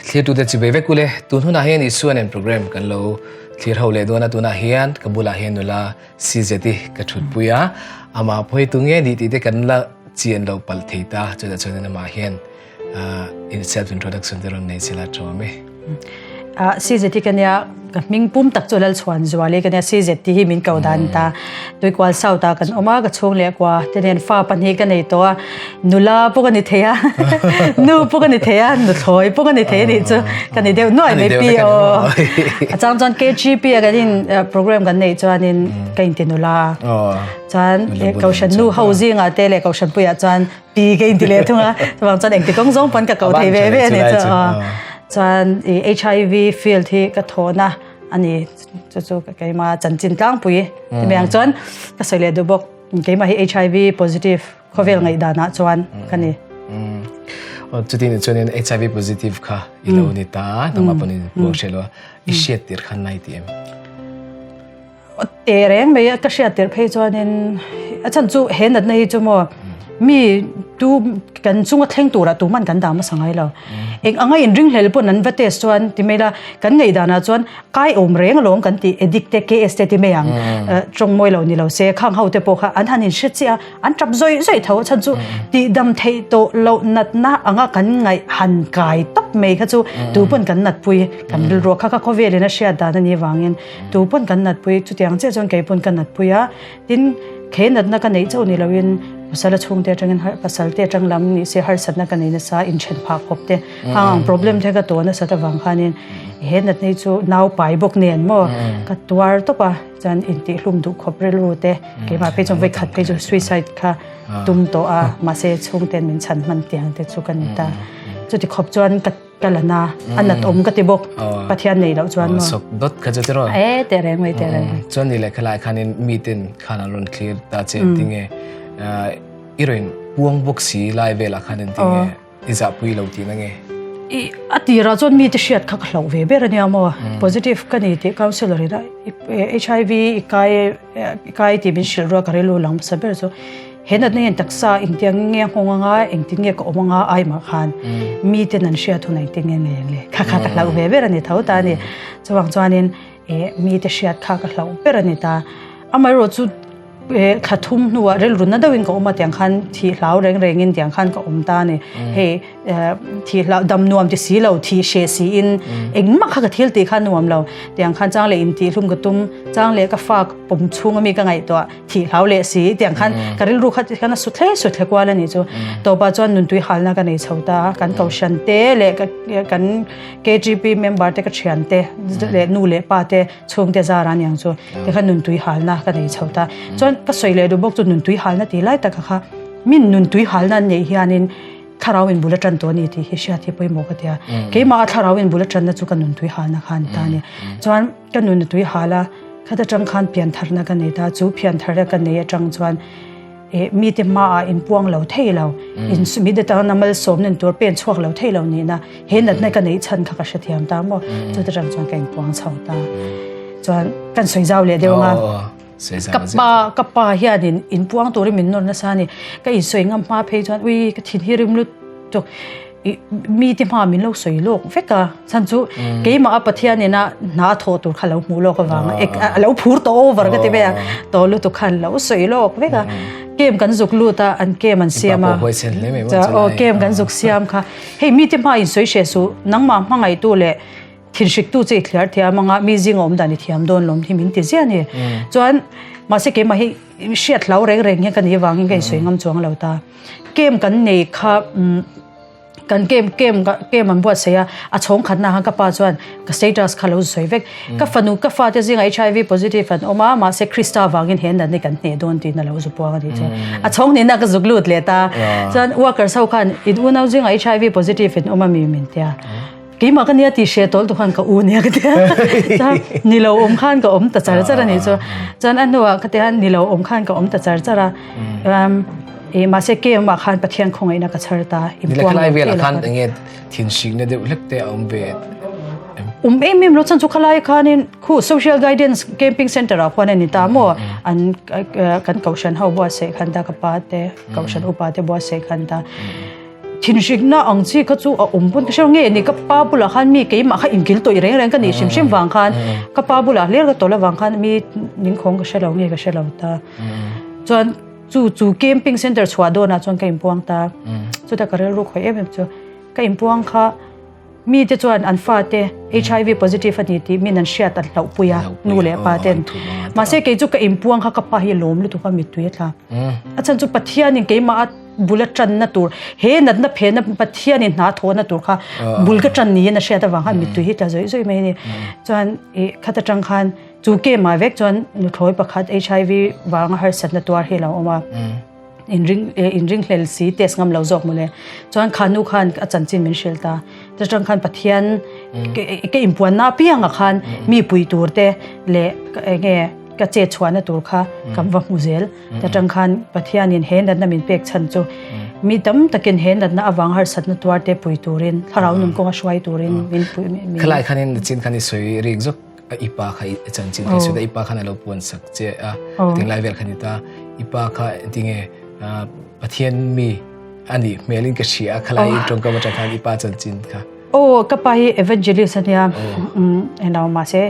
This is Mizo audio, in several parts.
Thlirtute chibai vek ule, tun hunah hian Isua nen program kan lo thlir ho leh dawn a, tunah hian ka bulah hian nula CZ-i ka thutpui a, amah pawh hi tunge nih tih te kan la chian lo palh thei ta, chutah chuanin amah hian self introduction te rawn nei sela tha awm e. CZ hi ka nia, ka hming pum tak chu Lalchhuan Zuali ka nia, CZ tih hi min ko dan ta. Tuikual South ah kan awm a, ka chhung leh kua te nen fa pahnih ka nei tawh a, nula pawh ka ni thei a, nu pawh ka ni thei a, nuthlawi pawh ka ni thei a nih chu ka ni deuh nuai mai pi aw. A chang chuan KGP a kan in program kan neih chuanin ka inti nula a, chuan Kohhran nu ho zingah te leh Kohhran puiah chuan pi ka inti leh thung a, chuvang chuan engti kawng zawng pawn ka ko thei ve ve a nih chu aw. Chuan HIV field hi ka thawhna a ni. Chu chu keimah chanchin tlangpui ti mai ang chuan ka sawi leh duh bawk. Keimah hi HIV positive khawvel ngaihdanah chuan ka ni. Chuti ni chuanin HIV positive kha i lo ni ta, nangmah pawhin i puang hriat lo a, i hriat tir khan nai ti em? Teh reng mai a, ka hriat tir phei chuanin a chhan chu he natna hi chu maw mi tu kan chunga thleng turah tuman kan dah hmasa ngai lo. Eng anga inringhlel pawn an va test chuan ti mai la, kan ngaihdanah chuan Kai awm reng alawm kan tih addict te KS te ti mai ang tawng mawi lo ni lo se khang ho te pawh kha an han in hre chiah a an tap zawih zawih tho a chhan chu tih dam theih tawh loh natna anga kan ngaih han kai tawp mai kha chu tu pawn kan nat pui kan rilru kha kha khawvel in a hriat dan a nih vangin tu pawn kan nat pui chutiang chiah chuan kei pawn ka nat pui a tin khe natna ka neih chauh ni lo in pasal a chhungte atangin pasal te atang lam ni se harsatna ka nei nasa inthen phah khawp te hang ang problem te ka tawn nasat avang khanin He natna hi chu nau pai bawk nen maw ka tuar tawp a chuan intihhlum duh khawp rilru te keimah phei chuan vawikhat phei chu suicide kha tum tawh a mahse chhungten min chhan hman tiang te chu ka ni ta chuti khawp chuan ka ka la na a nat awm ka ti bawk Pathian nei loh chuan maw sawk dawt kha chu tiraw e teh reng mai teh reng mai chuan ni leh khalai khanin miten khan an rawn thlir ta che tinge i rawn puang bawk si lai velah khan engtinge I zahpui lo tihna nge? I a tirah chuan mite hriat kha ka hlauh ve ber a nia maw? Positive ka ni tih counsellor in a HIV i kai i kai tih min hrilh rual ka rilru lang hmasa ber chu he natna hian taksa engtiang nge a nghawng anga engtin nge ka awm anga aimah khan miten an hriat hunah engtin nge ngei ang le kha kha ka hlauh ve ber a ni tho ta a ni. Chuvang chuanin mite hriat kha ka hlauh ber a ni ta. Amaherawhchu chu Thla thum hnuah rilru na deuhin ka awm a tiang khan thih hlau reng rengin tiang khan ka awm ta a ni. Hei thih hlau dam nuam ti si lo thih hreh siin engmah kha ka thil tih kha nuam lo tiang khan chang leh intihhlum ka tum chang leh ka fa pawm chhung ami ka ngaihtuah thih hlau leh si tiang khan ka rilru kha tikhan a su thle su thle kual a nih chu. Tawpah chuan nuntui halna ka nei chho ta a kan kohhran te leh kan KGP member te ka thian te leh nu leh pa te chhungte zar a niang chu tikhan nuntui halna ka nei chho ta chuan ka sawi leh duh bawk chu nuntui halna tih lai taka kha min nuntui halna an neih hianin thlarau in bul a tan tawh a ni tih hi hriat hi pawimawh ka ti a keimah a thlarau in bul a tanna chu ka nuntui halna kha a ni ta a ni chuan ka nuntui hala khata tang khan piantharna ka nei ta chu piantharna ka nei atang chuan Eh, mite hmaah inpuang lo thei lo, in mite tana malsawmna in tur pen chhuak lo thei lo nihna, he natna ka neih chhan kha ka hrethiam ta maw, chuta tang chuan ka inpuang chho ta. Chuan kan sawi zau leh deuh anga, ka pa ka pa hianin inpuang turin min nawr nasa a ni, ka insawi ngam hma phei chuan ui ka thin hi rim lutuk. Mite hma min lo sawi lawk vek a, chhan chu keimah a Pathian ina hna a thawh tur kha lo hmuh lawk avang a lo phur tawh over ka ti mai a, tawh lutuk khan lo sawi lawk vek a, game kan zuk lut a, an game an siam a, aw game kan zuk siam kha, hei mite hma in sawi hreh suh, nangmah hmangaihtu leh thinhriktu chu i thliar thiam anga mi zinga awm dan i thiam dawn lawm hi min ti ziah a ni, chuan mahse keimah hi hriat hlau reng reng hian ka nih avangin ka insawi ngam chuang lo ta. Game kan nei kha kan game game game an buatsaih a, a chhawng khatna khan ka pa chuan ka status kha lo sawi vek. Ka fanu ka fate zingah HIV positive an awm a, mahse Krista vangin he natna kan hneh dawn tiin a lo zu puang a nih chu. A chhawng hnihna ka zuk lut leh ta. Chuan workers ho khan in unau zingah HIV positive in awm a mi min tia. Keimah ka nia tih hre tawl tu khan ka u nia ka tia. Chuan ni lo awm khan ka awm ta char char a nih chu. Chuan a hnuah ka tia ni lo awm khan ka awm ta char char a. E mahse keimah khan Pathian khawngaihna ka chhar ta. Ni le khalai velah khan enge thin hrikna deuh hlek te a awm ve em? Um em em lo chan chu khalai khanin khu social guidance camping center ah khuan a ni ta maw an kan kohhran ho buatsaih khan ta ka pa te kohhran upa te buatsaih khan ta. Thinhrikna ang chi kha chu a awm pawn ka hre lo nge ni ka pa bulah khan mi keimah kha inkil tawih reng reng ka nih hrim hrim vang khan ka pa bulah hlir ka tawlh avang khan mi ningkhawng ka hre lo nge ka hre lo ta. Chuan chu chu camping center chhuah dawnah chuan ka inpuang ta. Chuta ka rilru khawih em em chu ka inpuang kha Mite chuan an fate HIV positive a ni tih min an hriat an hlauhpui a, nu leh pa ten. Mahse kei chu ka inpuang kha ka pa hi a lawm lutuk a, mittui a tla. A chhan chu Pathianin keimah a bul a tanna tur, he natna phena Pathianin hna thawhna tur kha bul ka tan niin a hriat avang khan mittui hi tla zawih zawih mai a ni. Chuan ih khat atang khan chu kemah vek chuan nuthlawi pakhat HIV vanga harsatna tuar hi a lo awm a. Inring inringhlel si test ngam lo zawk mawle. Chuan kha nu khan a chanchin min hrilh ta. Chutang khan Pathian ke inpuanna apiangah khan mi pui tur te leh enge ka chet chhuahna tur kha ka va hmu zel. Chutang khan Pathianin he natna min pek chhan chu mi tam takin he natna avang harsatna tuar te pui turin thlarau nun kawnga hruai turin min pui. Khalai khanin chin khan i sawi rik zawk. A i pa kha i chanchin kha i sawi ta, i pa khan a lo puan sak che a, tinglai vel kha ni ta, i pa kha tinge Pathian mi a nih hmelin ka hria a, khalai i tawngkam atang khan i pa chanchin kha. Aw, ka pa hi evangelist a nia, englo mahse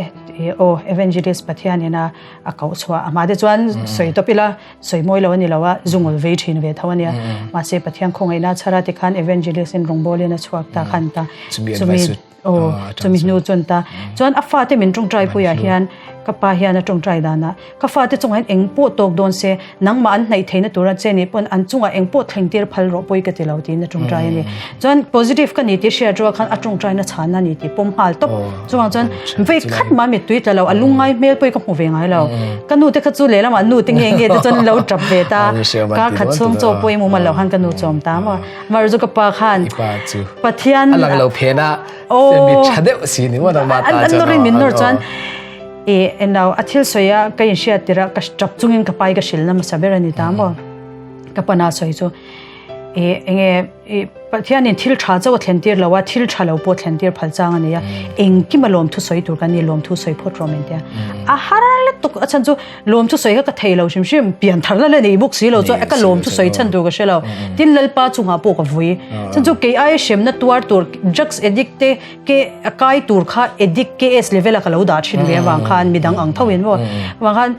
aw evangelist Pathian ina a koh chhuah a hma te chuan sawi tawp ila sawi mawi lo a ni lo a, zungul vei thin ve tho a nia, mahse Pathian khawngaihna chhara tikhan evangelist in rawngbawlin a chhuak ta khan ta chumi. Aw, chumi hnu chuan ta. Chuan a fate min tawngtai puiah hian ka pa hian a tawngtai danah ka fate chungah hian eng pawh tawk dawn se, nangmah an hnaih theihna tura che nih pawn an chungah eng pawh thleng tir phal rawh pawi ka ti lo tiin a tawngtai a ni. Chuan positive ka ni tih hriat rual khan a tawngtaina chhanna a ni tih pawm nghal tawp. Chuvang chuan vei khat mah mittui tla lo, a lungngai hmel pawi ka hmu ve ngai lo. Ka nu te kha chu lehlamah nu te nge nge te chuan lo tap ve ta. Ka khat chhung chaw pawh i mumal lo khan ka nu chawm ta maw. Mar chu ka pa khan Pathian a lang lo phen a mi tha deuh si ni mo ma ta an norin min nor chuan e enau a thil soya ka in hriat tira ka tap chungin ka pai ka hril na masa ber ani ta mo ka pana soi chu e enge e Pathian in thil tha chaw thlen tir lo a thil tha lo pawh thlen tir phal chang ani a engkim a lawm thu soi tur kan ni lawm thu soi phawt rawh min tia a har lutuk a chan chu Lawm chu sawi kha ka thei lo hrim hrim, pian thar la la nei bawk si lo chuan ka lawm chu sawi chhan tur ka hre lo. Tin Lalpa chungah pawh ka vui. Chhan chu kei aia hremna tuar tur drugs addict te ke a kai tur kha addict KS level a ka lo dah thin ve avang khan midang ang tho in maw. Avang khan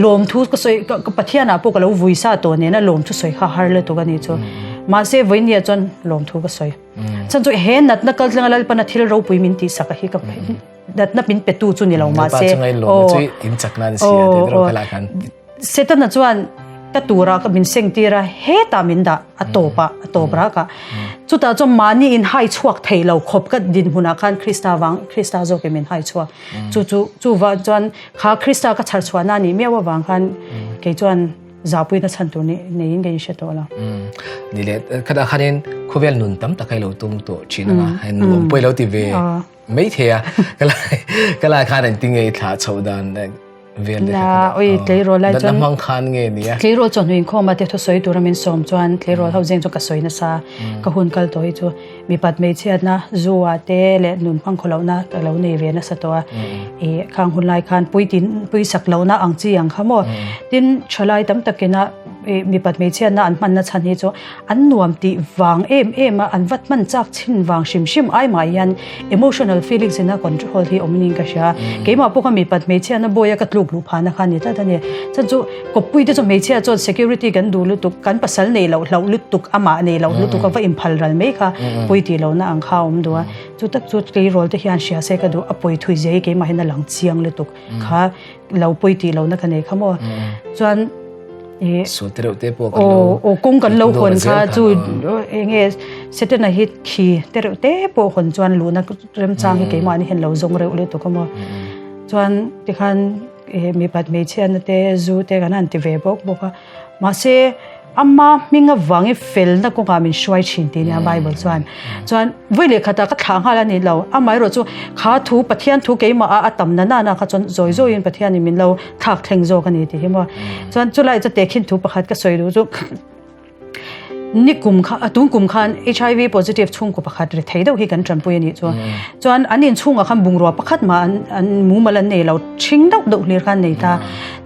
lawm thu ka sawi ka Pathian ah pawh ka lo vui sa tawh nena lawm thu sawi kha har lutuk a ni chu. Mahse vawinia chuan lawm thu ka sawi. Chhan chu he natna kaltlenga Lalpana thil ropui min tihsak a hi ka Natna min petu chu ni lo mahse. Lalpa chunga in lawmna chu in chakna a ni si a tih erawh kha lah khan. Setana chuan ka tura ka min seng tir a, hetah min dah a tawp a, a tawp rak a. Chutah chuan mahni in hai chhuak thei lo khawp ka dinhmunah khan Krista vang, Krista zawkin min hai chhuak. Chu chu chuvang chuan kha Krista ka chhar chhuahna a nih miau avang khan kei chuan Zahpuina chhan tur neiin ka inhre tawh lo. Ni le, khatah khanin khawvel nun tam tak hi lo tum tawh thin anga, hei nuam pawh i lo ti ve mai thei a. Ka lai khan engtin nge i thlah chhoh dan vel te kha. Oi, tleirawl lai chuan. Natna hmang khan nge ni a? Tleirawl chawhnu inkhawm a te thusawi tura min sawm chuan tleirawl ho zeng chu ka sawi nasa. Ka hun kal tawh hi chu mipat hmeichhiatna zu ah te leh nun hmang khaw lohna ka lo nei ve nasa tawh a. Ih khang hun lai khan puitin puisak lohna ang chi ang kha maw. Tin thalai tam takin a ih mipat hmeichhiatna an hmanna chhan hi chu an nuam tih vang em em a an vat hman chak chhin vang hrim hrim ai mah hian emotional feelings ina control hi awm niin ka hria. Keimah pawh kha mipat hmeichhiatna bawi a ka tluk luh phahna kha a ni tlat a ni. Chhan chu Kawppui te chu hmeichhia chuan security kan duh lutuk, kan pasal nei loh hlauh lutuk, amah nei loh lutuk a va inphal ral mai kha pawi tih lohna ang kha a awm duh a. Chu tak chu tleirawl te hian hria se ka duh, a pawi thui zia hi keimah hian a lang chiang lutuk kha lo pawi tih lohna ka nei kha maw. Chuan ih Sual te reuh te pawh kan lo aw kawng kan lo hawn kha chu eng nge Setana hi khi te reuh te pawh hawn chuan luhna remchang hi keimahni hian lo zawng reuh lutuk a maw. Chuan tikhan He mipat hmeichhiatna te zu te kan han ti ve bawk bawk a, mahse ama hming avangin felna kawngah min hruai thin tih nia Bible chuan. Chuan vawi leh khatah ka thlah nghal a ni lo, amaherawh chu kha thu Pathian thu keimah a a tam na nana kha chuan zawi zawiin Pathianin min lo thlak thleng zawk a ni tih hi maw. Chuan chulai chu tehkhin thu pakhat ka sawi duh chu, Ni kum kha a tun kum khan HIV positive chhungkaw pakhat ri thei deuh hi kan tanpui a nih chu. Chuan an inchhungah khan bungrua pakhat mah an an mumal an nei lo thing deuh deuh hlir khan an nei ta.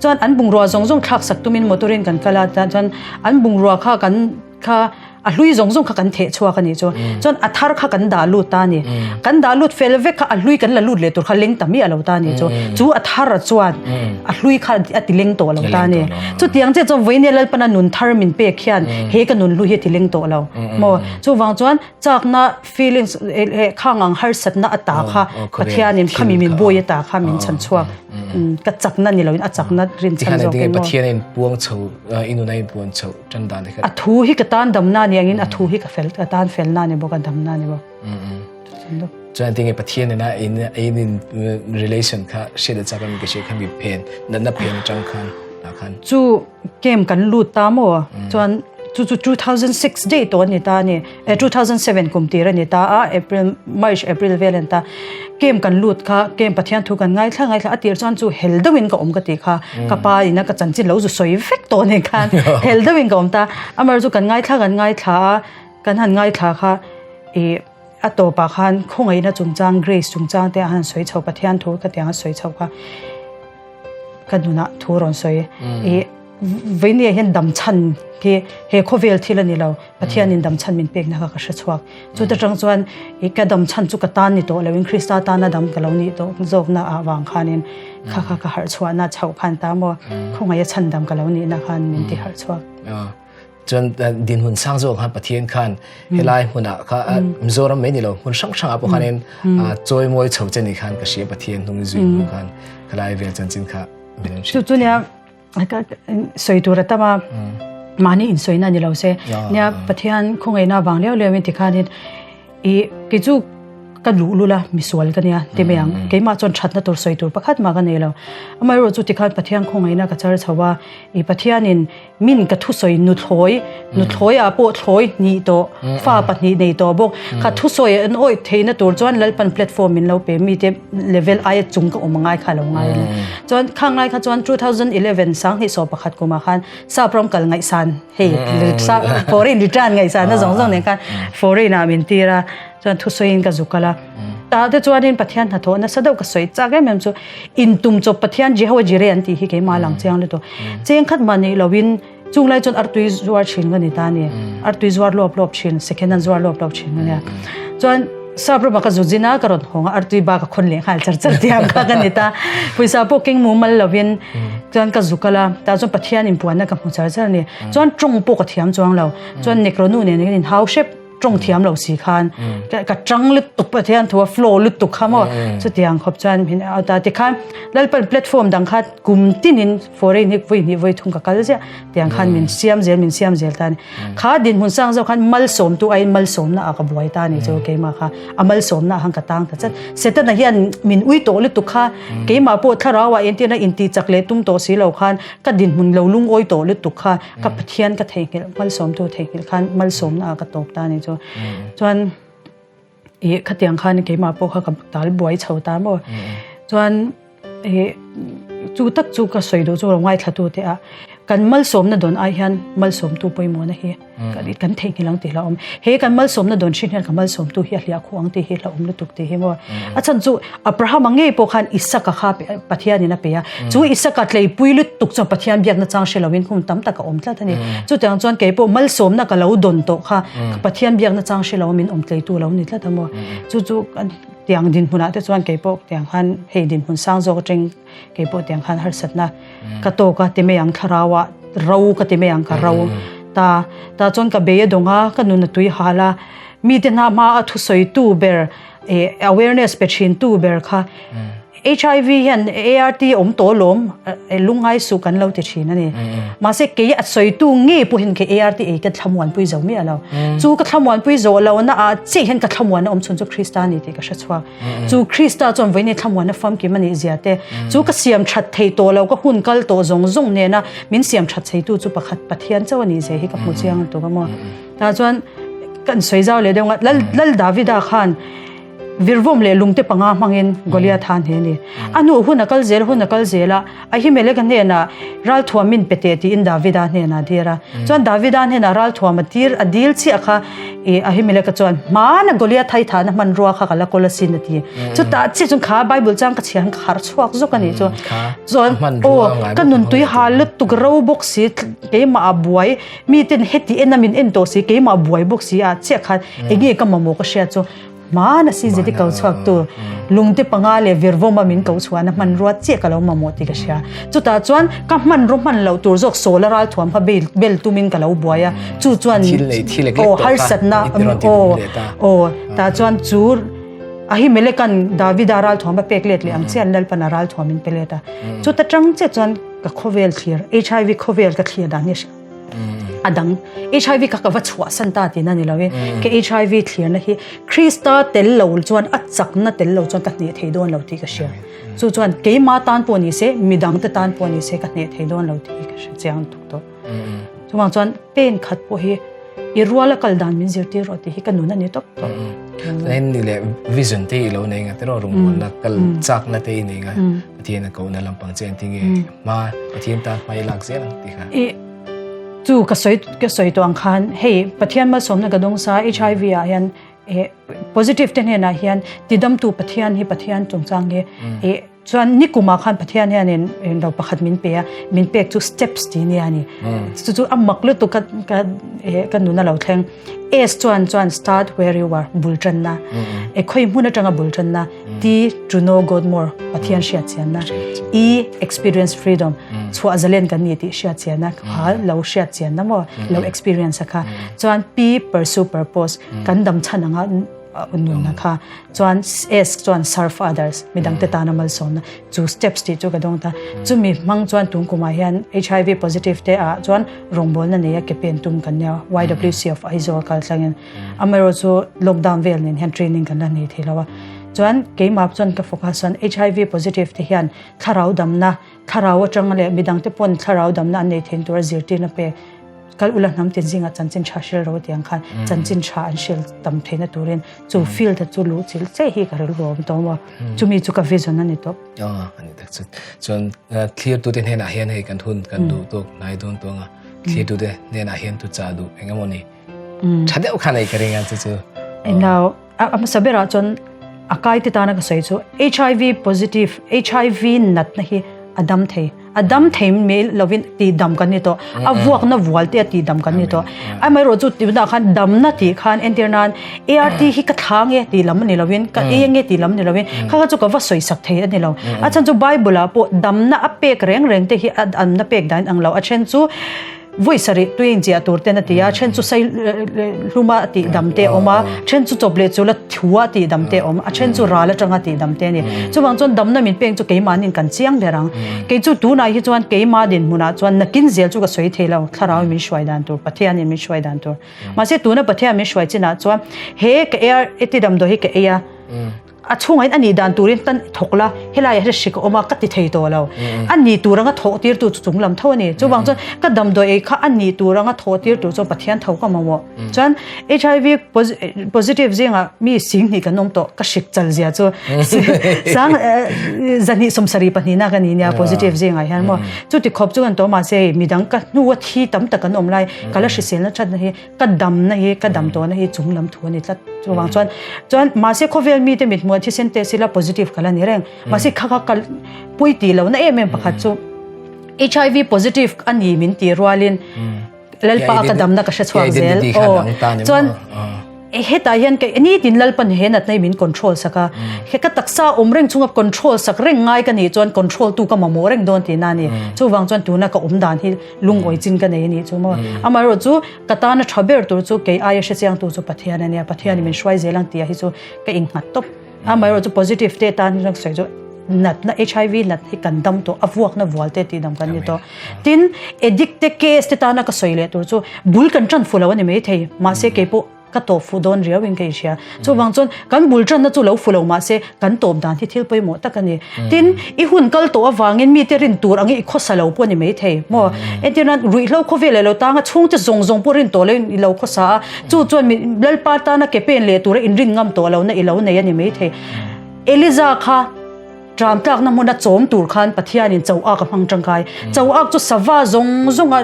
Chuan an bungrua zawng zawng thlak sak tumin motor in kan kal a chuan an bungrua kha kan kha. A hlui zawng zawng kha kan theh chhuak a nih chu. Chuan a thar kha kan dah lut ta a ni. Kan dah lut fel vek kha a hlui kan la lut leh tur kha leng ta miah lo ta a nih chu. Chu a thar a chuan a hlui kha a ti leng tawh lo ta a ni. Chutiang chiah chuan vawinia Lalpana nun thar min pek hian he ka nun hlui hi a ti leng tawh lo maw. Chuvang chuan chakna feelings khang ang harsatna a ta kha Pathianin khami min bawi a ta kha min chhan chhuak ka chakna ni loin a chakna rin chhan zawk emaw. Pathianin puang chho inuna in puang chho tan dan A thu hi ka tan damna ni angin a thu hi ka fel ka tan felna ni bawk a damna ni bawk. Chuan tinge Pathian ina in in relation kha hriat chak an ka hria kha mi phen natna phen atang khan ta khan. Chu camp kan lut ta maw chuan chu chu 2006 date to ani ta ni 2007 kum tir ani ta a April March April vel an ta camp kan lut kha camp Pathian thu kan ngaithla ngaithla a tir chuan chu hel deuhin ka awm ka ti kha ka pa ina ka chanchin lo zu sawi vek tawh nen khan hel deuhin ka awm ta amar chu kan ngaithla kan ngaithla a kan han ngaithla kha i a tawpah khan khawngaihna chungchang grace chungchang te a han sawi chho Pathian thu ka tiang a sawi chho kha ka nunah thu rawn sawi i Veinia hian dam chhan hi he khawvel thil a ni lo Pathianin dam chhan min pekna kha ka hre chhuak chuta tang chuan i ka dam chhan chu ka tan ni tawh loin Krista tana dam ka lo nih tawh zawkna ah vang khanin kha kha ka harh chhuahna chhoh khan ta maw khawngaih a chhan dam ka lo nihna khan min ti harh chhuak. Chuan dinhmun sang zawk khan Pathian khan helai hmunah kha Mizoram mai ni lo hmun hrang hrangah pawh khanin chawi mawi chho che ni khan ka hria Pathian hnung zui hnu khan khalai vel chanchin kha min an hrilh. Chu chu nia sawi tur a tam a mahni insawi na ni lo se nia Pathian khawngaihna vang liau liau in tikhanin i kei chu ka luh lul a misual ka nia ti mai ang keimah chuan thatna tur sawi tur pakhat mah ka nei lo amaherawh chu tikhan Pathian khawngaihna ka char chho a i Pathianin min ka thusawi nuthlawi nuthlawi ah pawh thlawi hnih tawh fa pahnih nei tawh bawk kha thusawi an awih theihna tur chuan Lalpan platform min lo pe mite level aia chung ka awm angai kha lo ngai a ni chuan khang lai kha chuan 2011 sanghnih kumah khan sap ram kal ngaihsan hei foreign return ngaihsan na zawng zawng nen khan foreign ah min tir a chuan thusawiin ka zuk kal a tah te chuanin Pathian hnathawh nasa deuh ka sawi chak em em chu intum chawp Pathian Jehovah Jireh an tih hi keimah lang chiang lutuk cheng khat mah nih loin chung lai chuan artui zuar thin ka ni ta a ni artui zuar lawp lawp thin second hand zuar lawp lawp thin ka nia chuan sap rama ka zu zin a ka rawn hawng a artui ba ka khawn leh nghal char char tiang kha ka ni ta pawisa pawh keng mumal lovin chuan ka zu kal a tah chuan Pathian inpuanna ka hmu char char a ni chuan tawng pawh ka thiam chuang lo chuan nekro nu nen hian inhau hrep tawng thiam lo si khan ka tang lutuk Pathian thu a flow lutuk kha maw chutiang khawp chuan min out a tikhan Lalpan platform dang kha kum tinin foreign hi vui hnih vui thung ka kal ziah tiang khan min siam zel min siam zel ta ni kha dinhmun sang zawk khan malsawm tu aiin malsawmna ah ka buai ta ni chu keimah kha a malsawmna ah khan ka tang ta chat Setana hian min ui tawh lutuk kha keimah pawh thlarau ah entirna inti chak leh tum tawh si lo khan ka dinhmun lo lungawi tawh lutuk kha ka Pathian ka theihnghilh malsawmtu theihnghilh khan malsawmna ah ka tawp ta a ni chu chuan ih khatiang khan keimah pawh kha ka tal buai chho ta maw chuan ih chu tak chu ka sawi duh chu lo ngaithla tu te ah kan malsawmna dawn ai hian malsawmtu pawimawhna hi kan theihnghilh ang tih hlauhawm he kan malsawmna dawn thin hian ka malsawmtu hi a hliah khuh ang tih hi hlauhawm lutuk tih hi maw a chhan chu Abrahama ngei pawh khan Isaka kha Pathianin a pe a, chu Isaka tleipui lutuk chuan Pathian biakna chang hre loin hun tam tak a awm tlat a ni. Chutiang chuan kei pawh malsawmna ka lo dawn tawh kha Pathian biakna chang hre lo min awm tleitu lo ni tlat a maw. Chu chu tiang dinhmunah te chuan kei pawh tiang khan hei dinhmun sang zawk atang kei pawh tiang khan harsatna ka tawk a ti mai ang thlarauah ro ka ti mai ang ka ro ta. Tah chuan ka bei a dawng a, ka nun a tui hal a, mite hna hma a thusawitu ber awareness pe thin tu ber kha HIV hian ART awm tawh lawm lungngai suh kan lo ti thin a ni. Mahse kei a sawitu ngei pawhin kei ART ei ka thlamuanpui zo miah lo. Chu ka thlamuanpui zawh lohna ah chiah hian ka thlamuanna awm chhun chu Krista a ni tih ka hre chhuak. Chu Krista chuan vawiin thlamuanna famkim a nih zia te, chu ka siam that thei tawh lo ka hun kal tawh zawng zawng nena min siam that theitu chu pakhat Pathian chauh a nih zia hi ka hmu chiang lutuk a maw. Tah chuan kan sawi zau leh deuh nga Lal Lal Davida khan Virvawm leh lungte panga hmangin Goliath a hne a ni. A hnu hun a kal zel hun a kal zel a, Ahimeleka hnenah ralthuam min pe teh tiin Davida hnenah a dir a. Chuan Davida hnenah ralthuam a tir a dil chiah kha i Ahimeleka chuan hmana Goliath hai thahna hmanrua kha ka la kawl asin a ti. Chutah chiah chuan kha Bible chang ka chhiar khan ka harh chhuak zawk a nih chu. Chuan aw ka nuntui hal lutuk ro bawk si keimah a buai miten heti en a min en tawh si keimah buai bawk si a chiah khan enge ka mamawh ka hriat chu Hmana si zeti ko chhuak tu lungte panga leh virvawma min ko chhuahna hmanrua chiah ka lo mamawh tih ka hria. Chutah chuan ka hmanraw hman loh tur zawk sawla ralthuam kha bel bel tumin ka lo buai a. Chu chuan aw harsatna aw aw tah chuan chu Ahimeleka'n Davida ralthuam a pek let leh ang chiah Lalpana ralthuam in pe let a. Chuta tang chiah chuan ka khawvel thlir HIV khawvel ka thlir dan hi a dang HIV kha ka va chhuah san ta tihna ni lovin ka HIV thlirna hi Krista tel lo chuan a chakna tel lo chuan ka hneh thei dawn lo tih ka hria chu chuan keima tan pawh ni se midang te tan pawh ni se ka hneh thei dawn lo tih ka hre chiang tuk tawh chuvang chuan pen khat pawh hi i ruala kal dan min zirtir rawh tih hi ka nun a ni tawp tawh Len ni le vision te i lo nei nga tero rungmawlna kal chakna te i nei nga Pathian a kohna lampang che an ti nge hma Pathian tan hma i lak zel ang tih kha. I chu ka sawi ka sawi tawh ang khan hei Pathian malsawmna ka dawng sa HIV ah hian eh positive te hnenah hian tidamtu Pathian hi Pathian chungchang hi eh chuan nikumah khan Pathian hianin ro pakhat min pe a min pek chu steps tih nia a ni chu chu a mak lutuk ka ka eh ka nun a lo thleng S chuan chuan start where you are bul tanna e khawi hmun atanga bul tanna T to know God more Pathian hriat chianna E experience freedom chhuah zalen kan ni tih hriat chianna kha lo hriat chianna maw lo experience a kha chuan P pursue purpose kan dam chhan anga nunna kha chuan S chuan serve others midangte tana malsawmna chu steps tih chu ka dawng ta chumi hmang chuan tun kumah hian HIV positive te ah chuan rawngbawlna neia ke pen tum kan nia YWC of Aizawl kal thlangin Amaherawh chu lockdown vel nen hian training kan la nei thei lo a. Chuan keimah chuan ka focus chuan HIV positive te hian thlarau damna, thlarau atanga leh midangte pawn thlarau damna an nei thein tura zirtirna pek kal ula hnam tin zingah chanchin tha hril ro tiang khan chanchin tha an hril tam theihna turin chu field a chu luh chilh che hi ka rilru a awm tawh maw. Chumi chu ka vision a ni tawp. Aw a ni tak chu. Chuan thlirtute hnenah hian hei kan hun kan duh tawk hnai dawn tawng a. Thlirtute hnenah hian tu chah duh eng emaw ni. Tha deuh khan ei ka ring a chu chu. Now, a hmasa berah chuan a kai te tana ka sawi chu HIV positive, HIV natna hi a dam thei. A dam thei mai lovin tih dam kan ni tawh. A vuakna vual te a tih dam kan ni tawh. Amaherawh chu tunah khan damna tih khan entir nan ART hi ka thlang e tih lam a ni lovin, ka ei ange tih lam a ni lovin, kha kha chu ka va sawi sak thei a ni lo. A chhan chu Bible ah pawh damna a pek reng reng te hi a damna pek dan ang lo. A then chu Vawi sarih tui inchiah tur ten a ti a, then chu sai hluma tih dam te a awm a, then chu chawp leh chula thua tih dam te a awm, a then chu ral atanga tih dam te a ni. Chuvang chuan damna min peng chu keimahnin kan chiang ber ang. Kei chu tunah hi chuan keimah dinhmunah chuan nakin zel chu ka sawi thei lo, thlarau in min hruai dan tur, Pathianin min hruai dan tur. Mahse tuna Pathian min hruai chinah chuan he ka ei a, heti damdawi hi ka ei a, A chhungah hian a nih dan turin tan thawk la, helaiah hian hrik a awm a, ka ti thei tawh lo. A nih tur anga thawh tirtu chu chung lam tho a ni. Chuvang chuan ka damdawi ei kha a nih tur anga thawh tir tur chuan Pathian tho ka mamawh. Chuan HIV positive zingah mi singhnih kan awm tawh, ka hrik chal zia chu sang zahnih 72 na ka ni nia positive zingah hian maw. Chuti khawp chu kan tawh mahse hei midang ka hnua thi tam tak an awm lai, ka la hriselna thatna hi ka damna hi ka dam tawhna hi chung lam thu a ni tlat chuvang chuan chuan mahse khawvel mite mit hmuh thisen test ila positive ka la ni reng mahse kha kha ka pui tih lohna em em pakhat chu HIV positive a ni min tih rualin lalpa ka damna ka hre chhuak zel aw chuan hetah hian ka nitin lalpan he natna hi min control sak a he ka taksa awm reng chunga control sak reng ngai ka nih chuan control tu ka mamawh reng dawn tihna a ni chuvang chuan tuna ka awm dan hi lungawi chin ka nei a nih chu maw. Amaherawh chu ka tana tha ber tur chu kei aia hrechiang tu chu Pathian a nia, Pathianin min hruai zel ang tih ah hi chu ka innghat tawp. Amaherawh chu positive te tan hi chuan ka sawi chu natna HIV natna hi kan dam tawh, a vuakna vual te tih dam kan ni tawh. Tin, addict te case te tana ka sawi leh tur chu bul kan tan fu lo a ni maithei, mahse keipawh. ka tawp fuh dawn riau in ka inhria. Chuvang chuan kan bul tanna chu lo fu lo mah se kan tawp dan hi thil pawimawh tak a ni. Tin, i hun kal tawh avangin mite rin tur angin i khawsa lo pawh a ni maithei maw? Entirnan, ruihhlo khawvel leh lo tanga chhungte zawng zawng pawh rin tawh loin i lo khawsa a, chu chuan mi Lalpa tana ke pen leh tura inrin ngam tawh lohna i lo nei a ni maithei. Eliza kha. Tramtlakna hmuna chawm tur khan Pathianin cho ak a hmang tangkai. Cho ak chu sava zawng zawnga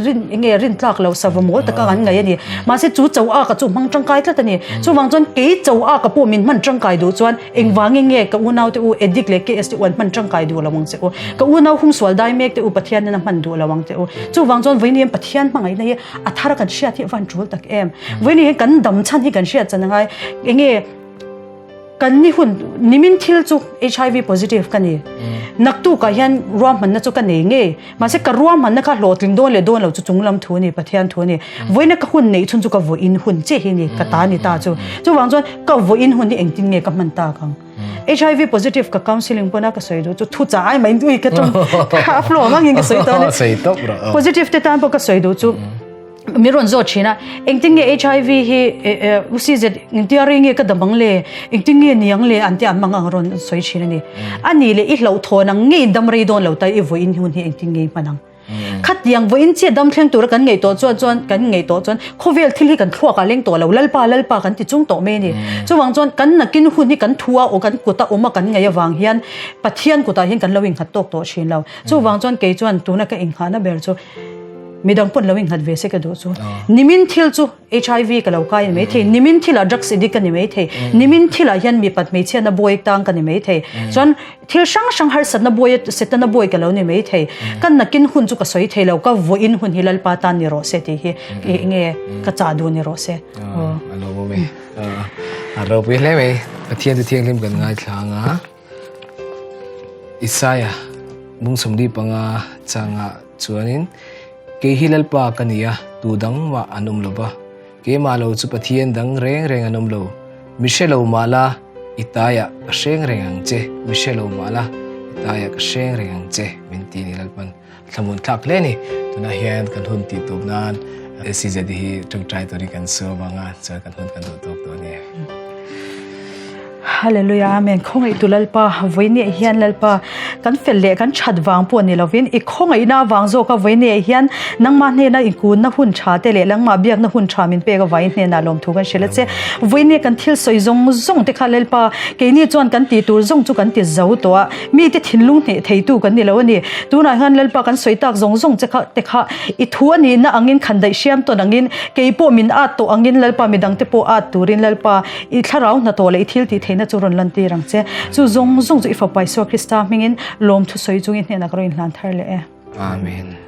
rin enge rin tlak lo sava mawl taka an ngaih a ni. Mahse chu cho ak a chu hmang tangkai tlat a ni. Chuvang chuan kei cho ak a pawh min hman tangkai duh chuan engvangin nge ka unau te u addict leh KS te u an hman tangkai duh lo ang che u. Ka unau humsual dai mek te u Pathianin a hman duh lo ang che u. Chuvang chuan vawiin hian Pathian hmangaihna hi a thar kan hriat hi a van tul tak em. Vawiin hian kan dam chhan hi kan hriat chan angai. Enge Kan ni hun nimin thil chu HIV positive ka ni. Naktukah hian ruahmanna chu ka nei ngei. Mahse ka ruahmanna kha hlawhtling dawn leh dawn lo chu chunglam thu a ni, Pathian thu a ni. Vawiina ka hun neih chhun chu ka vawiin hun chiah hi ni, ka ta ni ta chu. Chuvang chuan ka vawiin hun hi engtin nge ka hman tak ang? HIV positive ka counselling pawn a ka sawi duh chu thu chah ai mai ui ka tawng a flow ang angin ka sawi tawh a ni. Positive te tan pawh ka sawi duh chu. Mi rawn zawt thin a, engtin nge HIV hi UCZ engtia rei nge ka dam ang le, engtin nge ni ang le an tia an hmang ang rawn sawi thin a ni. A ni leh i hlauhthawn ang nge in dam rei dawn lo ta i vawiin hun hi engtin nge i hman ang. Khatiang vawiin chiah dam thleng tura kan ngaih tawh chuan chuan kan ngaih tawh chuan khawvel thil hi kan thluak ah leng tawh lo Lalpa Lalpa kan ti chung tawh mai a ni. Chuvang chuan kan nakin hun hi kan thu a aw kan kut a awm a kan ngaih avang hian Pathian kutah hian kan lo inghat tawk tawh thin lo. Chuvang chuan kei chuan tuna ka inghahna ber chu Midang pawn lo inghat ve se ka duh chu. Nimin thil chu HIV ka lo kai a ni maithei, nimin thilah drugs addict ka ni maithei, nimin thilah hian mipat hmeichhiatna buai tang ka ni maithei, chuan thil hrang hrang harsatna buai setana buai ka lo ni maithei. Ka nakin hun chu ka sawi thei lo, ka vawiin hun hi Lalpa tan ni rawh se tih hi enge ka chah duh ni rawh se. A lo awm e. A ropui hle mai. Pathian chu thianghlim kan ngaithla ang a. Isaia bungchhumli panga changa chuanin, Kei hi Lalpa ka ni a, tu dang mah an awm lo va, keimah lo chu Pathian dang reng reng an awm lo. Mi hre lo mah la, i taiah ka hreng reng ang che, mi hre lo mah la, i taiah ka hreng reng ang che, min ti ni Lalpan. Thlamuan thlak hle a ni. Tunah hian kan hun tih tawp nan SCZ hi tawngtai turin kan sawi avanga chuan kan hun kan duh tawk tawh a ni. Hallelujah Amen Khawngaihtu Lalpa vawinia hian Lalpa kan fel leh kan that vang pawh ni lovin i khawngaihna vang zawka vawinia hian nangmah hnena inkunna hun tha te leh nangmah biakna hun tha min pek avangin hnenah lawmthu kan hrilh a che. Vawinia kan thil sawi zawng zawng te kha Lalpa keini chuan kan tih tur zawng chu kan ti zo tawh a mite thinlung hneh theitu kan ni lo a ni. Tunah hian Lalpa kan sawi tak zawng zawng che kha te kha i thu a nihna angin khandaih hriam tawn angin kei pawh min at tawh angin Lalpa midangte pawh at turin Lalpa I thlarau hnathawh leh i thil tih theihna chu rawn lantir ang che. Chu zawng zawng chu i Fapa Isua Krista hmingin lawmthu sawi chungin hnenah ka rawn inhlan thar leh e. Amen.